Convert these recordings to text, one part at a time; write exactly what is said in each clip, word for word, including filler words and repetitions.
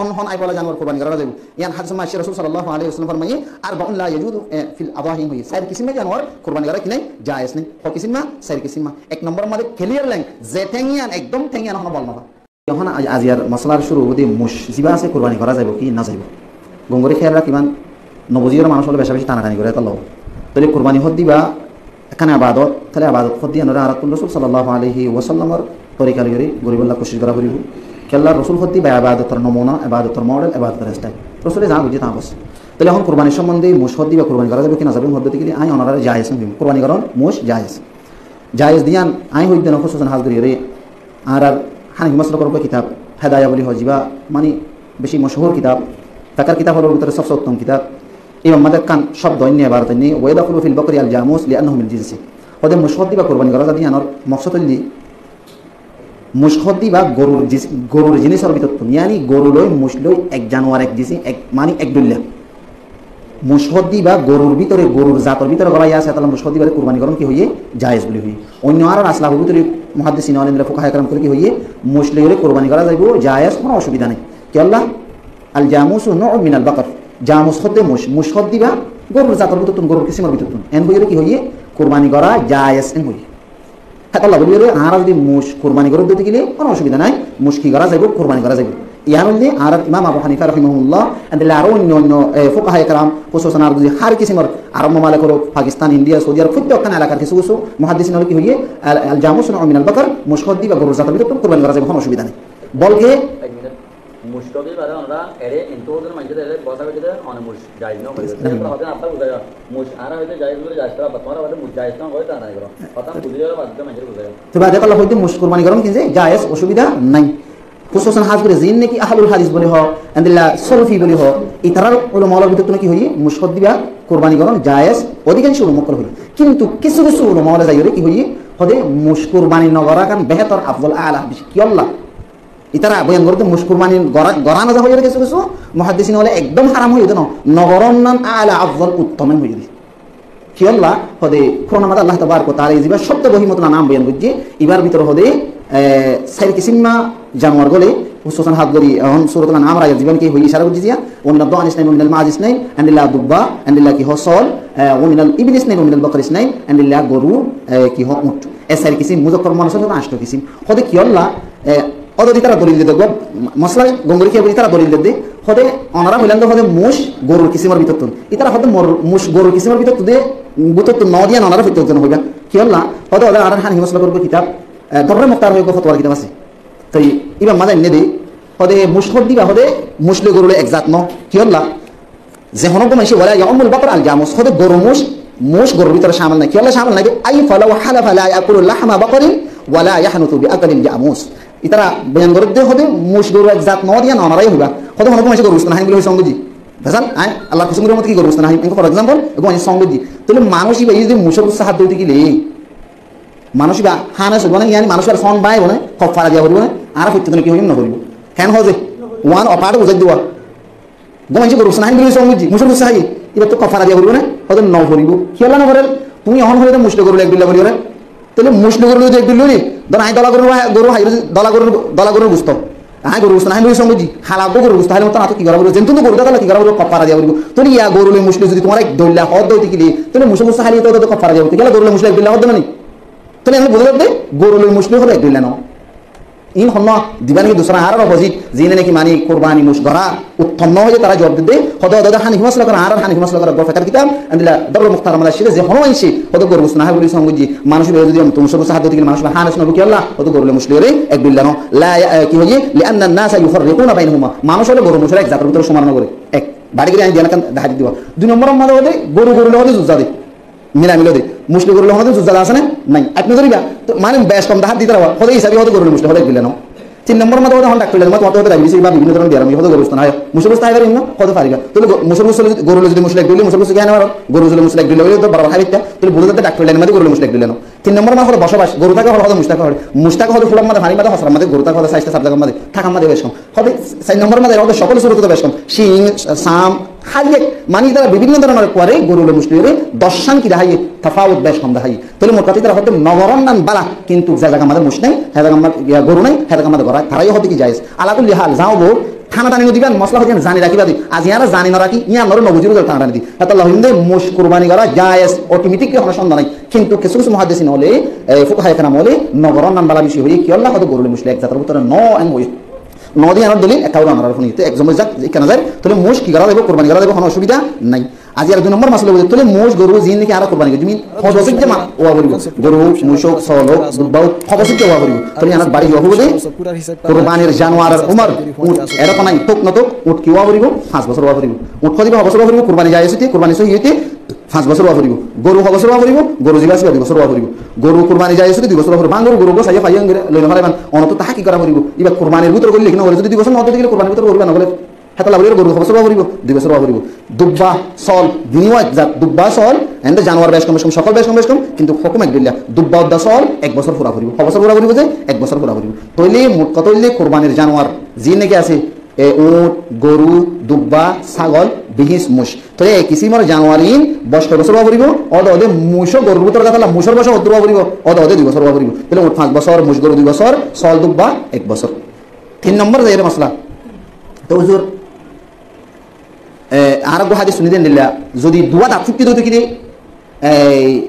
Hon hon aibwala januar kurbani gorá zaibo. Yián hádis ot aiccé, Rosul sallallahu alaihi wasallam formaiye, "Arbaun la yajuzu, e, fil adahi" hoiye. Sair kisim januar kurbani gorá ki nai? Jaiz nai. Hon kisim? Sair kisim. Ek nombor mazé clear line, ze theng yián, ekdom theng yián hono bol no fa. Ehón aj-, aijjar mosolar cúru óibo de muc ziba asé kurbani gorá zaibo ki no zaibo. Gom gorí héyal rakíba, no buzíyore manúc ókkole beca beci tanatani goré, tóile kurbani hoó de íba ekkán ebadot, tóile ebadot hoó de yián ore añárattún Rosul sallallahu alaihi wasallamor torika loiyóre goríbolla kucíc gorá foribó. Kiyólla Rosul hoó de íba ebadotor nomuna, ebadotor model, ebadotor style. Rosule za goijjé ta bos. Tóile ehón kurbanir sombonde muc hoó de íba kurbani gorá zaibo ki no zaibo, hoó de ki añí onoráre jaiz hoiyum. Kurbani gorón muc jaiz. Jaiz de yián añí hoó de no, kúsusan hás gorí ore añárar Hanafi moslokor uggwá kitab, Hedaya buli hoó, ziba mani beci mochúr kitab, fekar kitab ókkolor bútore sobse uttom kitab. Íbar mazé ekkán cobdo ainné, ebarat ainné, "Wa yudkhalu fil bakari al jamus li annahu min jinsi." Hoó de muc hoó de íba kurbani gorá za de yiánor moksod óilde muc hoó de íba gorur jis-, gorur jinisor bútottún, yáni goru loi muc loi ek januar, ek jinsi, ek, mani ek dhoilla. Muc hoó de íba gorur bútore, gorur zator bútore gorá asé, etolla muc hoó de íbare kurbani gorón ki hoiyé? Jaiz buli hoiyé. Oinno añárar aslaf or bútore muhaddisin, alim, fukahaye keram ókkole ki hoiyé? Muc loiyóre kurbani gorá zaibo, jaiz, hono osubida nai. Kiyólla? Al jamusu naw'un minal bakar. Jamus hoó de muc, muc hoó de íba gorur zator bútottún, gorur kisimor bútottún. En hoiyóre ki hoiyé? Kurbani gorá jaiz en hoiyé. Hétolla buli ore añára zodi muc kurbani gorí dóite gele hono osubida nai, muc ki gorá zaibo? Kurbani gorá zaibo. Yián óilde añárar Imam Abu Hanifa rahimahullah, endilla aró oinno oinno, e, fukahaye keram, kúsusan ar zodi hár kisimor Arab mamalik ókkol, Pakistan, India, Saudi Arab, fottí ekkán elakar kissú kissú muhaddisin ókkole ki hoiyé, al, al jamusu naw'un minal bakar, muc hoó de íba gorur zator bútottún, kurbani gorá zaibo, hono osubida nai. Bolke Ek minit. Muc hoó de íbare onora ere entú hoó de maincé de ere bosa goijjé de, one muc jaiz no hoiyé. Hm. Ere hoó de añára buzái, muc añára hoó de jaiz buli, jaiz kora, bottomane hoó de muc jaiz no hoiyé, ta nai koro. Hotá buzí gele bade maincé buzái. Te bade etolla hoó de muc kurbani gorón ki ze jaiz, osubida nai. Kúsusan hás gorí ziín naki ahlul hadis buli hoó, endilla solofi buli hoó, itarar ulama ókkolor bútottún ki hoiyé, muc hoó de íba kurbani gorón jaiz, odhikañco ulama ókkole hoiyé. Kintu kissú kissú ulama ókkole zaiyóre ki hoiyé, hoó de muc kurbani no gorá gán behétor, afzol, ala beci. Kiyólla? Itara boyan gorédde muc kurbani gorá, gorá no za hoiyóre kissú kissú muhaddisin ókkole ekdom háram hoiyé de no, no gorón nan ala afzol uttom en hoiyé de. Kiyólla? Hoó de Kuranor mazé Allah tabaraka wa taala ziba cobdo bohimotla nam boyan goijjé, ibar bútore hoó de, e, sair kisim januar gole, kúsusan hás gorí, ehón Suratul An'amor ayat ziba naki hoiyé, icára goijjé ziya, "Wa minad da'ani isnayn wa minal ma'zi isnayn", endilla dubba, endilla ki hoó sóol, e, "Wa minal ibili isnayn wa minal bakari isnayn", endilla goru, e, ki hoó uñth. E sair kisim muzakkar muannas óile añcto kisim. Hoó de kiyólla, e, óde itara dolil de de, uggwá mosala gom gorí kiyá buli itara dolil de de, hoó de onora hoilán de hoó de muc gorur kisimor bútottún. Itara hoó de mor-, muc gorur kisimor bútottún de, bútottún no diya onora foittí zone hoiba. Kiyólla? Hoó de, hoó de añárar Hanafi moslokor uggwá kitab, e, Dorre Muktar hoi uggwá fotowar kitab asé. Toi ibar mazé ainné de, hoó de muc hoó de íba hoó de muc loi goru loi ek zat no. Kiyólla? Ze hono uggwá maincé, "Wala ya'ummul bakar al jamus", hoó de goru muc, muc gorur bútore camil nai. Kiyólla camil nai de? Ai falaw halafa la ya'kulu lahma bakarin wala yahnutu bi akalil jamus. Itara boyan gorédde hoó de muc goru ek zat no diya onora hoiba. Hoó de hono uggwá maincé goru gosto no háiyum buli hoiyé song goijjé. Misal, añí Allar kosóm gorí hoór de ki goru gosto no háiyum. Enke for example, uggwá maincé song goijjé. Tóile manúc íba zodi mucor gussá há dóite gele, manúc íba há no sóibo né, yáni manúc íbar hon báibo né, koffara diya foribo né, añára foittí zone ki hoiyum? No foribo. Ken hoó de? Uán opart buzái diba. Uggwá maincé goru gosto no háiyum buli song goijjé, mucor gussá háiye, ibar to koffara diya foribo né? Hoó de no foribo. Kiyólla no forer? Tuñí ehón hoilé de muc loi goru loi ek dhoilla buli forer. Tóile muc loi goru loi de ek dhoilla óile, dóro añí dhola goru, goru hái, dhola goru, dhola gorur gusto. Añí goru gosto no háiyum buli song goijjé. Hala uggwá goru gosto háile mottor añáttu ki gorá foribo? Zentú goru de tólla ki gorá foribo? Koffara diya foribo. Tóile ya goru loi muc loi zodi tuáñra ek dhoilla hoó dóite gele, tóile mucor gussá háile to, to koffara diya foribo. Kiyólla goru loi muc loi ek dhoilla hoó de mani? Tóile añára buzá zar de goru loi muc loi hoó de ek dhoilla no. Iín honnúa diba naki dusra, añárar opposite, ziíne naki mani kurbani muc gorá uttom no hoiyé, tará juwab de de, hoó de, hoó de, hoó de Hanafi moslokor, añárar Hanafi moslokor uggwá fekar kitab, endilla Dorre Muktar mazé aiccé de, ze hono maincé hoó de goru gosto no há buli song goijjé, manúc íba zodi mucor gussá há dóite gele manúc íba há no sóibo, kiyólla? Hoó de goru loi muc loi ek dhoilla no. La ya-, e, ki hoiyé? Li annan nasa yufarriquna bainahuma. Manúc ókkole goru mucor ek zator bútore cumar no goré. Ek. Bari gorí añí diyan ekkán dahái di diba. Dui nombor mazé hoó de goru goru loi hoó de zuzza de. Milamilo de. Muc loi goru loi honodin zuzza asé né? Nai. Apni dóriba. To mane bec kom dahár de tará hoó de hísabe hoó de goru loi muc loi hoó de ek dhoilla no. Tin nombor mazé hoó de hon daktor loi, tuáñr hoó de diabetes ba bibinno dóron biyaram, hoó de goru gosto no hái. Mucor gosto hái fariba né? Hoó de fariba. Tóile go-, mucor gosto loi, goru loi zodi muc loi ek dhoilla, mucor gosto ki hái no faro? Goru loi muc loi ek dhoilla óile to borobar hái faitto. Tóile buzá zar de daktor loi mazé goru loi muc loi ek dhoilla no. Tin nombor mazé hoó de bosobas, goru táke hoó de muc táke hoó de. Muc táke hoó de fular mazé, fanir mazé, hosrar mazé, goru táke hoó de sairta sab zagar mazé. Tákar mazé bec kom. Hoó de sair nombor mazé hoó de cokol surot ot bec kom. Cing, sam, háliye, mani tará bibinno dóronor kuare goru loi muc loi re doccán ki dahaiye, tafawut bec kom dahaiye. Tóile mot hotá tará hoó de no goron nan bála, kintu ze zagar mazé muc nai, hé zagar mazé, ya, goru nai, hé zagar mazé gorá, tará yó hoó de ki jaiz. Ala kulli hal, za óibo, Tana tani no diban, mosala hoiyan zani rakíba de. Aijja añára zani no rakí, yián añára no buzír de tana tani di. Hétolla hoiyum de muc kurbani gorá jaiz, otometik hono sonde nai. Kintu kessú kessú muhaddisin ókkole, e, fukahaye keram ókkole, no goron nan bála beci hoiye, kiyólla hoito goru loi muc loi ek zator bútore no, en hoiye. No de yián or dolil ekká añára fúni. Te ek zomoi zak, ekkán zak, tóile muc ki gorá zaibo, kurbani gorá zaibo, hono osubida nai. Aijja ar dui nombor mosala óilde, tóile muc goru zin niki añára kurbani goijjum, hobos ot joma ówa foribo. Goru, muc ók, sóol ók, dubba ók, hobos ot joma ówa foribo. Tóile yián or bari ówa foribo de, kurbanir januar or umor, uñth, ere to nai, tók no tók, uñth ki ówa foribo, fañs bosór ówa foribo. Uñth hoidiba hobos ówa foribo, kurbani jaiz óite, kurbani sóhi óite, fañs bosór ówa foribo. Goru hobos ówa foribo, goru ziba siba dui bosór ówa foribo. Goru kurbani jaiz óite dui bosór ówa foribo. Bangor goru gó saiya faiya engori loi no fariban, onottu tahakik gora foribo. Iba kurbanir bútore goille ki no goille, zodi dui bosór no óite gile kurbanir bútore goilla no goille. Hétolla buli goru hobos ówa foribo, dui bosór ówa foribo. Dubba, sóol, dini ówa ek zat, dubba, sóol, ende januar bec kom bec kom, sokol bec kom bec kom, kintu hókum ek dilla. Dubba, udda, sóol, ek bosór fura foribo. Hobos fura foribo de, ek bosór fura foribo. Tóile mot hotá óilde kurbanir januar, zin niki asé, e, uñth, goru, dubba, sagol, bihis, muc. Tóile e kisimor januar in boc hoi bosór ówa foribo, óde óde muc ó gorur bútore tákile muc or boc hoddúr ówa foribo, óde óde dui bosór ówa foribo. Tóile uñth fañs bosór, muc goru dui bosór, sóol dubba ek bosór. Tin nombor zaiyóre mosala. Te huzur, e, añára uggwá hadis fúni de endilla, zodi duwá dat fútti de óite kile, e,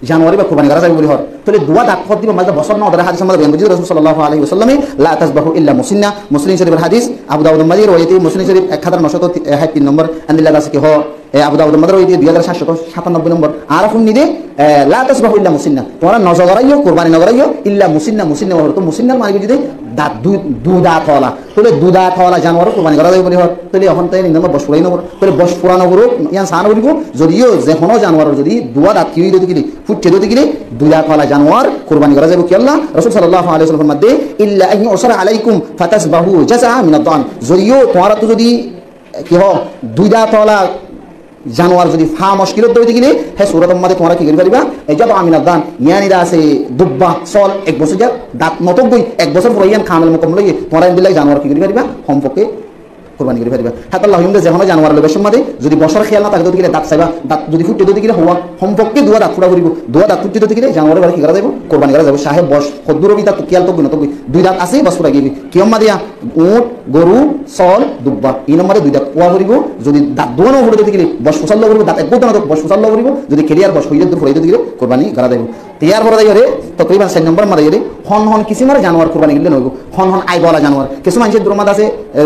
januar iba kurbani gorá zaibo buli hoór. Tóile duwá dat hoódde iba maze bosór no dóre, hadis or maze boyan goijje Rosul sallallahu alaihi wasallame, "La tazbahu illa musinna", Muslim Shorif or hadis, Abu Dawud or maze riwayat, Muslim Shorif ek házar no cót háit tin nombor, endilla asé ki hoó, e, Abu Dawud or maze riwayat dui házar sát cót sátannobboi nombor. Añára fúni de, e, "La tazbahu illa musinna." Tuáñra no zobo goráiyo, kurbani no goráiyo, illa musinna, musinna hoór. Te musinna mane ki de dat du, du dat ola. Tóile du dat ola januar kurbani gorá zaibo buli hoór. Tóile ehón te nizam boc fura no foribo. Tóile boc fura no foribo, yián sá no foribo. Zodiyo ze hono januar zodi duwá dat ki ói de óite kile, fútti de óite kile, du dat ola januar kurbani gorá zaibo. Kiyólla? Rosul sallallahu alaihi wasallam formaiyé de, "Illa an yu'sara alaikum fatazbahu jaz'an min ad-da'n." Zodiyo tuáñrattu zodi ki hoó, dui dat ola januar zodi fa muckil ot de óite kile, hé surot or maze tuáñra ki gori fariba? E jaz'an min ad-da'n, yáni de asé dubba, sóol, ek bosór zat, dat no tók goi, ek bosór fura yián kamel mukammal óiye, tuáñra endilla januar ki gori fariba? Hom fokke kurbani gori fariba. Hétolla hoiyum de ze hono januar loibar somot zodi bosór hiyal no táke de óite kile dat saiba, dat zodi fútti de óite kile hoó, hom fokke duwá dat fura foribo, duwá dat fútti de óite kile januar iba ki gorá zaibo? Kurbani gorá zaibo. Sahe boc hoddúr óibo, dat hiyal tók goi no tók goi, dui dat asé, boc fura giyói. Kiyór maze yián? Uñth, goru, sóol, dubba. Inor maze dui dat ówa foribo. Zodi dat duwá no fure de óite kile, boc fusár lowa foribo, dat ek gudda no tók, boc fusár lowa foribo. Zodi clear boc hoiye de fura de óite kile, kurbani gorá zaibo. Te yar fore zaiyóre, tokriban sair nombor maze zaiyóre, hon hon kisimor januar kurbani goille no óibo, hon hon aib ola januar. Kessú manúcor dór maze asé, e,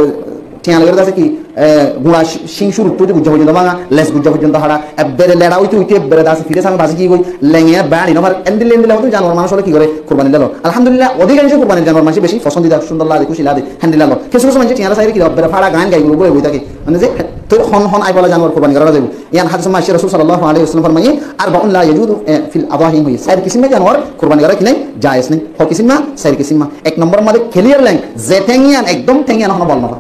thiañ loi asé ki, e, gura, cíng cúruttu gujja foijjonto báñga, les gujja foijjonto hára, ebbere leça óite óite ebbere de asé, fire same bazi giyói, lenge báñçi no fare, endilla endilla hoto januar manúc ókkole ki gore, kurbani loi lo. Alhamdulillah, odhikañco kurbanir januar manúce beci fosondida, cúndor lage, kúci lage, héndilla lo. Kessú kessú manúce thiañ loi saiyóre ki, ebbere fára gain gai guru boi boi táke. Mane ze, toi hon hon aib ola januar kurbani gora zaibo. Yián hadis or maze asé, Rosul sallallahu alaihi wasallam formaiyé, "Arba'un la yajuzu, e, fil adhahi" hoiyé. Sair kisimor januar kurbani gora ki nai, jaiz nai. Hó kisim? Sair kisim. Ek nombor maze clear leng, ze theng yián, ekdom theng yián hono bol no fa.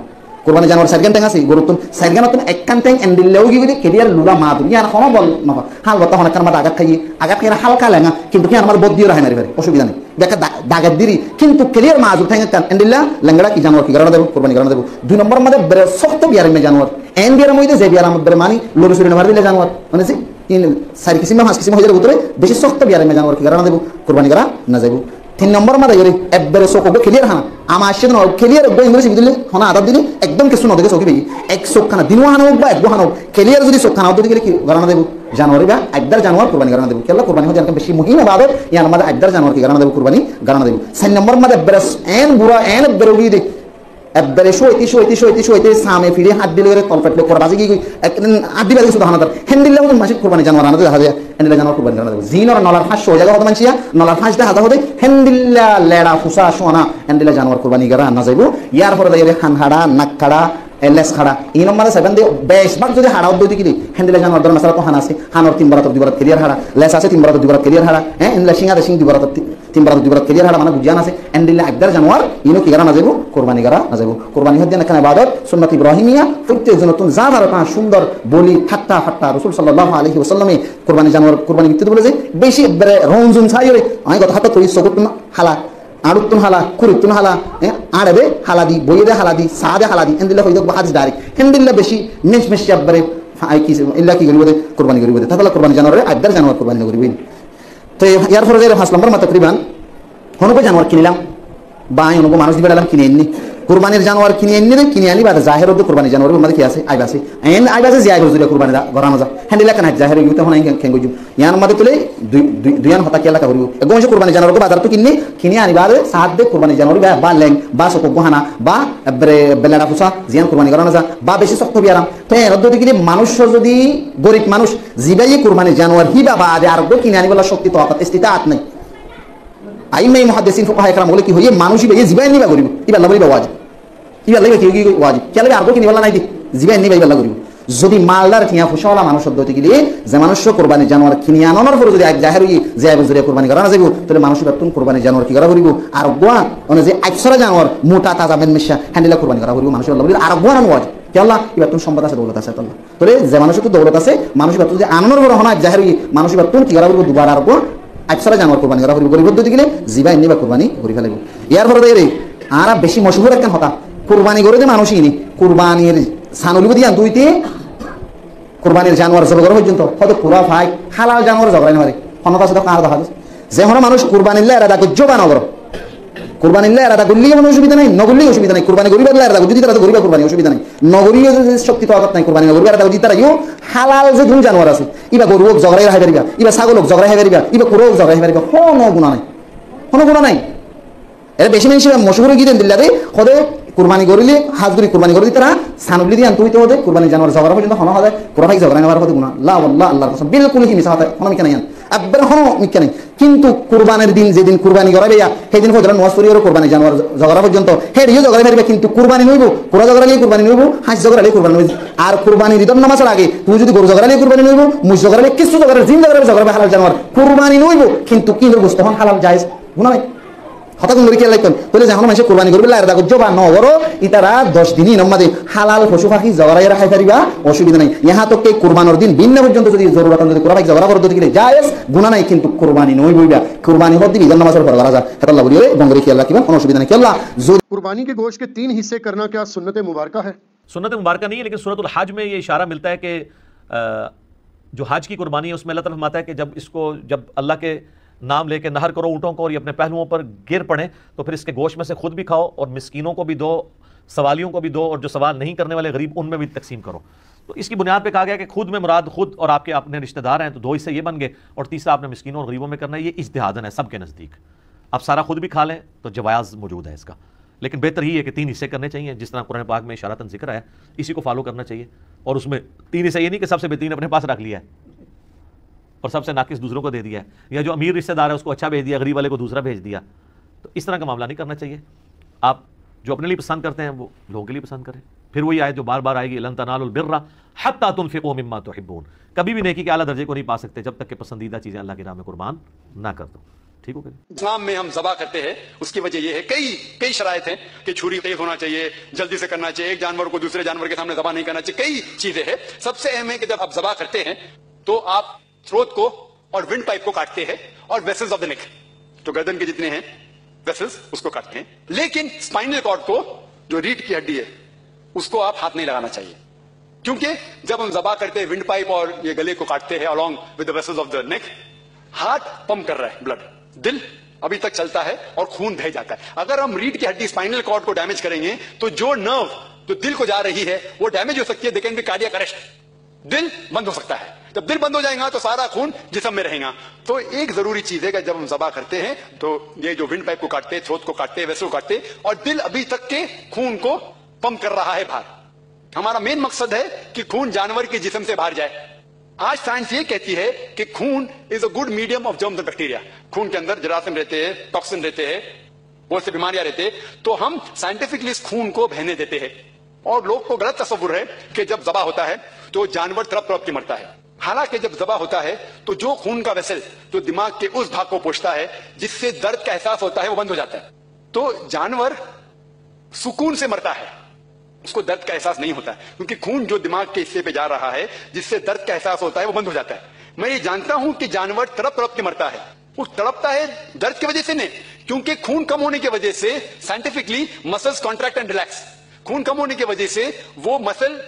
Kurbanir januar sairgán theng asé, goruttún sairgánottún ekkán theng endilla ói giyói de, clear lula madur, yián hono bol no fa. Hálbotta hono ekkán maze agat háiye, agat háiye halka lenga, kintu ki yián maze bot diyo rakhái mari fare, osubida nai. Bekka da-, daget diri, kintu clear madur theng ekkán, endilla lengera ki januar ki gorá zaibo, kurbani gorá zaibo. Dui nombor maze bere sokto biyaramma januar. En biyaram óiye de ze biyaram bere mani lori sori no fare dilla januar. Mane ze, in sair kisim ba fañs kisim óiye de bútore beci sokto biyaramma januar ki gorá zaibo, kurbani gorá zaibo. Tin nombor maze zaiyóre, ebbere suk uggwá clear hána. Ama aiccé de no, clear uggwá endilla sibi dile, hono adab dile, ekdom kessú no deke suk bái. Ek suk hána, dinu hána ók ba ekgwá hána ók. Clear zodi suk hána ók de óite kile ki gorá zaibo? Januar iba, aibdar januar kurbani gorá zaibo. Kiyólla kurbani hoó de yián beci muhim ibadot, yián maze aibdar januar ki gorá zaibo, kurbani gorá zaibo. Sair nombor maze ebbere en bura, en ebbere ói giyói de, ebbere cúaite, cúaite, cúaite, cúaite, same fire hañddi loi tolfet loi kor bazi giyói, ek, hañddi bazi giyói sudu hána tar. Héndilla óile manúce kurbani januar ana de dahá zai, héndilla januar kurbani ana de. Zinor nolar fañs cúa zaga hoó de manúce, nolar fañs dahá zai hoó de, héndilla leça fusa cúana, héndilla januar kurbani gora ana zaibo. Yar fore zaiyóre han haça, nak haça, e, les haça. Inor maze saiban de, beci bák zodi haça ódde óite kile, héndilla januar dóro mesal to han asé, hanor tin borator dui borat clear haça, les asé tin borator dui borat clear haça, e, héndilla cíng asé cíng dui borator ti-, tin borator dui borat clear haça, mane gujja asé, endilla aibdar januar, ino ki gora na zaibo? Kurbani gora na zaibo. Kurbani hoó de yián ekkán ibadot, sunnat Ibrahimiya, foitte zonottún za fare ta cúndor boli, hatta, hatta, Rosul sallallahu alaihi wasallame kurbani januar, kurbani goitté de bóle ze, beci ebbere ronzun saiyóre, añí goto hatta toi sokuttún hala, añçuttún hala, kurittún hala, e, añçe de hala di, boiye de hala di, sa de hala di, endilla hoiyé de hadis direct. Endilla beci mec mec ebbere, fa-, ai ki, illa ki goribo de, kurbani goribo de. Tatala kurbani januar, aibdar januar kurbani goribo. Te yar fore zaiyóre fañs nombor maze tokriban, honó uggwá januar kinilam, ba honó uggwá manúc dibar elam kini ainní. Kurbanir januar kini ainné de, kini aní baade zahér ódde kurbanir januar mazé ki asé? Aib asé. Eén aib asé ze aibor zoriya kurbani da-, gorá no za. Héndilla ekkán aib zahér ói giyé, tohón eén keén goijjum. Yián mazé tóile dui, dui, duiyán hotá kiyal raká foribo. Eggúa maincé kurbanir januar eggúa bazar ottú kinné, kini aní baade saádde kurbanir januar ba, ba leng, ba sokku eggúa hána, ba ebbere belera fusa, ziyán kurbani gorá no za, ba beci sokto biyaram. Te eén ódde dekíle manúic zodi gorib manúic, zibáye kurbanir januar híba baade areggúa kini aníbolla cokti, tokat, istitaat nai. Aimmaye muhaddisin, fukahaye keram ókkole ki hoiye, manúic íbaye zibá ainné íba gorib, íballa buli íba wajib. Íballa íba ki, ki wajib? Kiyólla íba areggúa kinibolla nai de, zibá ainné íba íballa gorib. Zodi maldar tiañ foicáwala manúic ódde óite gele, ze manúic kurbanir januar kini anonor fore zodi aib zahér óiye, ze aibor zoriya kurbani gorá no zaibo, tóile manúic íbattún kurbanir januar ki gorá foribo? Areggúa, mane ze aib sára januar, mota, taza, metmecá, héndilla kurbani gorá foribo, manúic íballa buli areggúa anon wajib. Kiyólla? Íbattún sompod asé, doulot asé, tóile ze manúicottú doulot asé, manúic íbattún zodi anonor fore honó aib zahér óiye, manúic íbattún ki gorá foribo? Dubara areggúa aib sára januar kurbani gorá foribo. Gorib ódde dekíle zibá ainné íba kurbani gorí félaibo. Yar fore de ere, añára beci mochúr ekkán hotá, kurbani goré de manúic iíne, kurbanir sanul íba de yián tuite, kurbanir januar zobo gorá foijjonto, hoó de kura fai, halal januar zobo gorá no fare. Honó asé de añára dehá de. Ze honó manúic kurbanilla erada goijjó ba no goró, kurbanilla erada goillé honó osubida nai, no goillé osubida nai. Kurbani goríballa erada goijjó de ítara to goríba kurbani, osubida nai. No goríyó zodi cokti tokat nai, kurbani no goríba erada goijjó de ítara yó, halal ze dun januar asé, íba goru ók, zobo gorí hái fariba, íba sagol ók, zobo gorí hái fariba, íba kura ók, zobo gorí hái fariba, honó guná nai, honó guná nai. Ere beci maincé mochúr ói giyé de endilla de, hoó de kurbani goríle, hás gorí kurbani gorí de ítara, sanul íba de yián tuite hoó de, kurbanir januar zobo gorá foijjonto honó hoó de, kura fai zobo gorá no fare hoó de guná. La wallah, Allar kosóm, bilkul hí misá hotá, honó mikká nai yián. Ebbere honó mikká nai. Kintu kurbanir din, ze din kurbani gorá óibo, hé din fozoror nomaz foriyóre kurbanir januar zobo gorá foijjonto, héçe yó zobo gorí fariba, kintu kurbani no óibo, kura zobo goráile kurbani no óibo, háñs zobo goráile kurbani no óibo. Ar kurbanir idor nomazor age tuñí zodi goru zobo goráile kurbani no óibo, muic zobo goráile, kessú zobo goráile, zin zobo goráile, zobo goráile halal januar, kurbani no óibo, kintu kinor gosto hon halal jaiz, guná nai. Hotá gún gorí kiyal raikkón. Tóile ze honó maincé kurbani goríballa erada goijjó ba no goró, ítara doc din inor mazé halal focu faki zobo goráiyore hái fariba, osubida nai. Yahá tok ke kurbanor din binna foijjonto zodi zorurot zodi kura fai zobo gorá goró de óite gele jaiz, guná nai, kintu kurbani no óibo íba. Kurbani hoó de íba idor nomazor fore gorá za. Hétolla buli ore gún gorí kiyal rakíba, honó osubida nai. Kiyólla? Zodi कुर्बानी के गोश्त के तीन हिस्से करना क्या सुन्नत मुबारका है? सुन्नत मुबारका नहीं है, लेकिन सूरतुल हज में ये इशारा मिलता है कि, अ, जो हज की कुर्बानी है, उसमें अल्लाह ताला फरमाता है कि जब इसको, जब अल्लाह के नाम लेके नहर करो ऊँटों को और ये अपने पहलुओं पर गिर पड़ें, तो फिर इसके गोश्त में से खुद भी खाओ और मिस्कीनों को भी दो, सवालियों को भी दो, और जो सवाल नहीं करने वाले गरीब, उनमें भी तकसीम करो। तो इसकी बुनियाद पे कहा गया कि खुद में मुराद खुद और आपके अपने रिश्तेदार हैं, तो दो हिस्से ये बन गए, और तीसरा आपने मिस्कीनों और गरीबों में करना है। ये इज्तिहादन है सबके नज़दीक। आप सारा खुद भी खा लें, तो जवाज़ मौजूद है इसका। लेकिन बेहतर यही है कि तीन हिस्से करने चाहिए, जिस तरह कुरान पाक में इशारतन जिक्र आया, इसी को फॉलो करना चाहिए। और उसमें तीन हिस्से ये नहीं कि सबसे बेहतरीन अपने पास रख लिया है और सबसे नाकिस दूसरों को दे दिया है, या जो अमीर रिश्तेदार है उसको अच्छा भेज दिया, गरीब वाले को दूसरा भेज दिया। तो इस तरह का मामला नहीं करना चाहिए। आप जो अपने लिए पसंद करते हैं वो लोगों के लिए पसंद करें। फिर वही आयत जो बार बार आएगी, "लन तनालुल बिर्रा हत्ता तुनफिकू मिम्मा तुहिब्बून।" कभी भी नेकी के आला दर्जे को नहीं पा सकते जब तक कि पसंदीदा चीज़ें अल्लाह की राह में कुर्बान ना कर दो। ठीक हो गया? इस्लाम में हम ज़बा करते हैं, उसकी वजह यह है, कई, कई शराइत हैं कि छुरी तेज होना चाहिए, जल्दी से करना चाहिए, एक जानवर को दूसरे जानवर के सामने ज़बा नहीं करना चाहिए, कई चीज़ें हैं। सबसे अहम है कि जब आप ज़बा करते हैं, तो आप थ्रोट को और विंड पाइप को काटते हैं और वेसल्स ऑफ द नेक, जो गर्दन के जितने हैं वेसल्स, उसको काटते हैं, लेकिन स्पाइनल कॉर्ड को, जो रीढ़ की हड्डी है, उसको आप हाथ नहीं लगाना चाहिए। क्योंकि जब हम ज़बा करते हैं, विंड पाइप और ये गले को काटते हैं along with the vessels of the neck, heart pump कर रहा है ब्लड, दिल अभी तक चलता है और खून बह जाता है। अगर हम रीढ़ की हड्डी, स्पाइनल कॉर्ड को डैमेज करेंगे, तो जो नर्व जो दिल को जा रही है, वो डैमेज हो सकती है, they can be cardiac arrest, दिल बंद हो सकता है। जब दिल बंद हो जाएगा, तो सारा खून जिस्म में रहेगा। तो एक ज़रूरी चीज़ है कि जब हम ज़बा करते हैं, तो ये जो विंड पाइप को काटते हैं, थ्रोट को काटते हैं, वेसल को काटते हैं, और दिल अभी तक के खून को पंप कर रहा है बाहर। हमारा मेन मकसद है कि खून जानवर के जिस्म से बाहर जाए। आज साइंस ये कहती है कि खून is a good medium of germs and bacteria। खून के अंदर जरासीम रहते हैं, टॉक्सिन रहते हैं, बहुत से बीमारियां रहते हैं, तो हम साइंटिफिकली इस खून को बहने देते हैं। और लोग को गलत तसव्वुर है कि जब ज़बा होता है, तो जानवर तड़प तड़प के मरता है। हालांकि जब ज़बा होता है, तो जो खून का वेसल, जो दिमाग के उस भाग को पहुंचता है जिससे दर्द का एहसास होता है, वो बंद हो जाता है। तो जानवर सुकून से मरता है, उसको दर्द का एहसास नहीं होता है, क्योंकि खून जो दिमाग के हिस्से पे जा रहा है, जिससे दर्द का एहसास होता है, वो बंद हो जाता है। मैं ये जानता हूं कि जानवर तड़प तड़प के मरता है। वो तड़पता है दर्द की वजह से नहीं, क्योंकि खून कम होने की वजह से, scientifically, muscles contract and relax. खून कम होने की वजह से वो मसल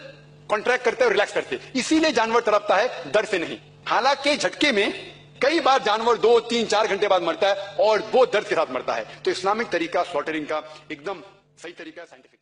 कॉन्ट्रैक्ट करते हैं और रिलैक्स करते हैं, इसीलिए जानवर तड़पता है, दर्द से नहीं। हालांकि झटके में कई बार जानवर दो, तीन, चार घंटे बाद मरता है और वो दर्द के साथ मरता है। तो इस्लामिक तरीका स्लॉटरिंग का एकदम सही तरीका है scientific